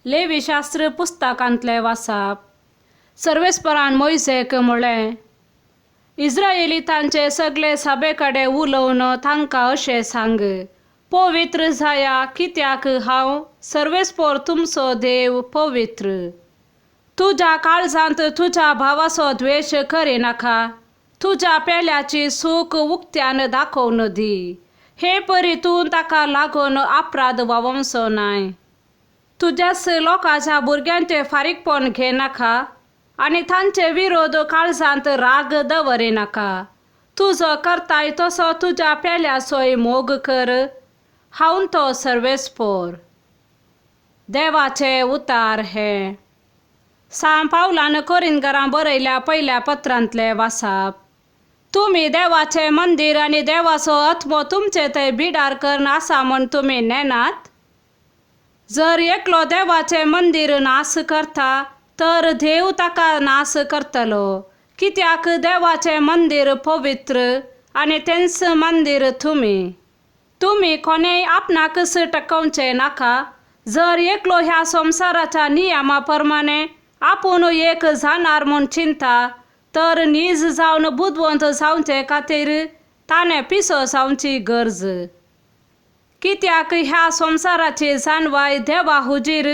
लेवीशास्त्र पुस्तकांतलें वाचप. सर्वेस्परान मोयसेक म्हळें, इस्रायेलितांचे सगळे सभे कडेन उलोवन तांकां अशें सांग, पवित्र जाया कित्याक हांव सर्वेस्पर तुमचो देव पवित्र. तुज्या काळजांत तुज्या भावाचो द्वेश करिनाका. तुज्या पेल्याची सूख उक्त्यान दाखोवन दी. हे परी तूं ताका लागून अपराध वावोवचो नाय. तुज्याच लोकांच्या भुरग्यांचें फारीकपण घेनाका आनी तांचे विरोध काळजांत राग दवरिनाका. तुजो करताय तसो तुज्या पेल्याचोय मोग कर. हांव तो सर्वेस्पर. देवाचे उतार हे. सां पावलान कोरिनगरां बरयल्या पयल्या पत्रांतलें वाचप. तुमी देवाचें मंदीर आनी देवाचो आत्मो तुमचे थंय बिडार करून आसा म्हूण तुमी नेनात? जर एकलो देवाचें मंदीर नाश करता तर देव ताका नाश करतलो, कित्याक देवाचें मंदीर पवित्र आनी तेंच मंदीर तुमी. तुमी कोणेय आपणाकच टकोवचें नाका. जर एकलो ह्या संवसाराच्या नियमा प्रमाणे आपूण एक जाणार म्हूण चिंता तर नीज जावन बुदवंत जावचे खातीर ताणें पिसो जावची गरज. कित्याक ह्या संवसाराची जाणवाय देवा हुजीर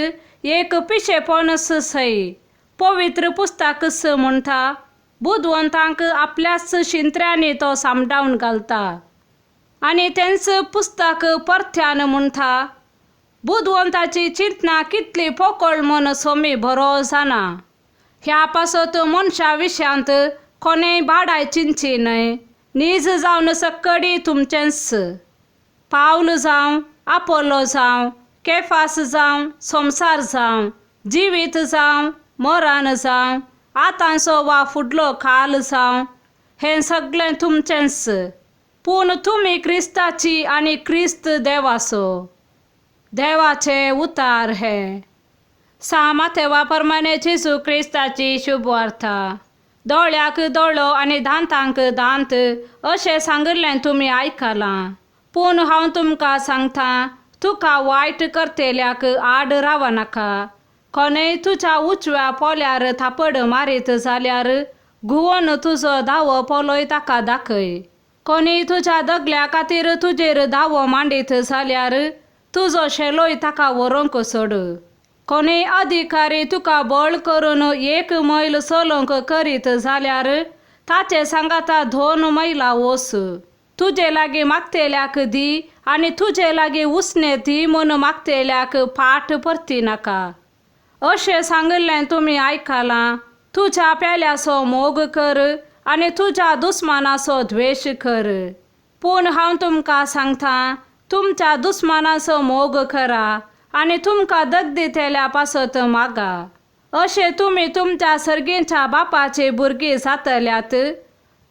एक पिशेपणच सय. पवित्र पुस्तकच म्हणटा, बुदवंतांक आपल्याच शिंत्र्यांनी तो सामडावन घालता. आनी तेंच पुस्तक परत्यान म्हणटा, बुदवंताची चिंतना कितली पोकळ म्हूण सोमी बरो जाणा. ह्या पासत मनशा विशयांत कोणेय बाडाय चिंतची न्हय. नीज जावन सक्कडी तुमचेंच. पावल जावं, आपोलो जावं, केफास जावं, संवसार जावं, जिवीत जावं, मरण जावं, आतांचो वा फुडलो काल जावं, हें सगळें तुमचेंच. पूण तुमी क्रिस्ताची आनी क्रिस्त देवाचो. देवाचे उतार हे. सां मातेवा प्रमाणे जेजू क्रिस्ताची शुभवार्ता. दोळ्याक दोळो आनी दांतांक दांत अशें सांगिल्लें तुमी आयकलां. पूण हांव तुमकां सांगता, तुका वायट करतल्याक आड रावनाका. कोणेय तुज्या उजव्या पोल्यार थापड मारीत जाल्यार घुंवोन तुजो दावो पोलोय ताका दाखय. कोणीय तुज्या दगल्या खातीर तुजेर दावो मांडीत जाल्यार तुजो शेलोय ताका व्हरूंक सोड. कोणीय अधिकारी तुका बळ करून एक मैल चलोवंक करीत जाल्यार ताचे सांगाता 2 मैलां वच. तुजे लागीं मागतल्याक दी आनी तुजे लागीं उसणे दी म्हूण मागतल्याक पाट परती नाका. अशें सांगिल्लें तुमी आयकलां, तुज्या पेल्याचो मोग कर आनी तुज्या दुस्मानाचो द्वेश कर. पूण हांव तुमकां सांगता, तुमच्या दुस्मानाचो मोग करा आनी तुमकां दगदितेल्या पासत मागा. अशें तुमी तुमच्या सर्गीच्या बापाची भुरगीं जातल्यात.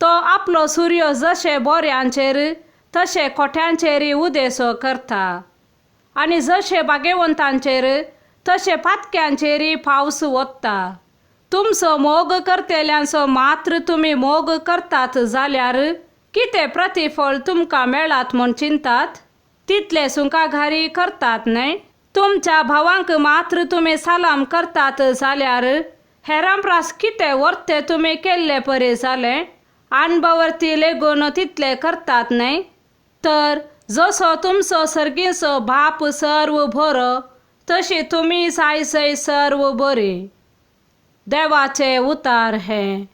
तो आपलो सुर्यो जशे बोऱ्यांचेर तशे खोट्यांचेरय उदेसो करता आनी जशे भागेवंतांचेर तशे पातक्यांचेरय पावस वता. तुमचो मोग करतल्यांचो मात्र तुमी मोग करतात जाल्यार कितें प्रतिफळ तुमकां मेळात म्हूण चिंतात? तितले सुंकाघारी करतात न्हय? तुमच्या भावांक मात्र तुमी सलाम करतात जाल्यार हेरां प्रास कितें वर्ते तुमी केल्ले परी जालें? अणभवर्ती लेगून तितले करतात न्हय? तर जसो तुमचो सर्गीचो बाप सर्व बरो तशी तुमी जाय जय सर्व बरी. देवाचे उतार हे.